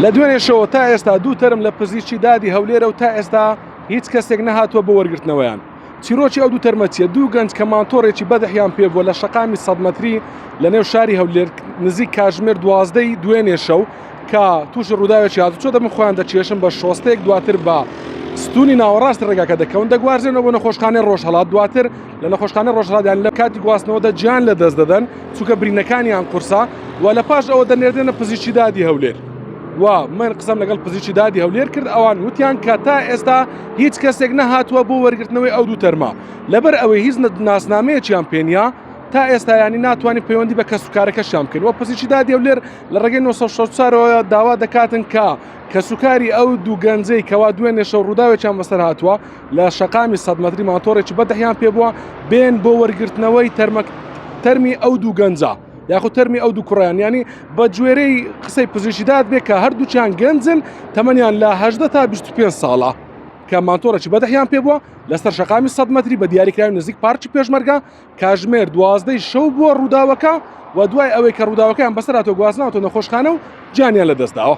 لە دوێنێ شەوە تا ئێستا دوو تەرم لە پزیشکی دادی هەولێرە و تا ئێستا هیچ کەسێک نەهاتووە بۆ وەرگرتنەوەیان. چیرۆکی ئەو دوو تەرمە چییە؟ دوو گەنج کە مانتۆڕێکی بەدحیان پێ بووە لە شەقامی سەد مەتری لە نێو شاری هەولێر نزیک کاژمێر دوازدەی دوێنێ شەو کە تووشی ڕووداوێکی هاتوچۆ دەبن خۆیان دەکێشن بە شۆستەیەک دواتر بە ستونی ناوەڕاستی ڕێگاکە دەکەون دەگوازرێنەوە بۆ نەخۆشخانەی ڕۆژهەڵات دواتر لە نەخۆشخانەی ڕۆژهەڵات یان لە کاتی گواستنەوەدا گیان لە دەست دەدەن چونکە برینەکانیان قورسە و لە پاش ئەوە دەنێردرێنە پزیشکی دادی هەولێر و من قسەم لەگەڵ پزیشکی دادی هەولێر کرد ئەوان وتیان کە تا ئێستا هیچ کەسێک نەهاتووە بۆ وەرگرتنەوەی ئەو دوو تەرمە لەبەر ئەوەی هیچ ناسنامەیەکیان پێ نییە تا ئێستا ینی ناتوانین پەیوەندی بە کەسوکارەکەشیان بکەین و پزیشکی دادی هەولێر لە ڕێگەی 964 ەوە داوا دەکاتن کە کەسوکاری ئەو دوو گەنجەی کەوا دوێنێ شەو ڕووداوێکیان بەسەر هاتووە لە شەقامی 100 مەتری ماتۆڕێکی بەدەحیان پێبووە بێن بۆ وەرگرتنەوەی تەرمەک تەرمی ئەو دوو گەنجە یاخود تەرمی ئەو دوو کوڕیان ینی بە گوێرەی قسەی پزیشکی داد بێ کە هەردووچیان گەنجن تەمەنیان لە 18 تا 25 ساڵە کە ماتۆڕێکی بەدەحیان پێبووە لەسەر شەقامی 100 مەتری بە دیاریکراوی نزیک پارکی پێشمەرگە کاژمێر دوازدەی شەو بووە ڕووداوەکە و دوای ئەوەی کە ڕووداوەکەیان بەسەر هاتووە گواستنەوەتەوە نەخۆشخانە و گیانیان لەدەستداوە.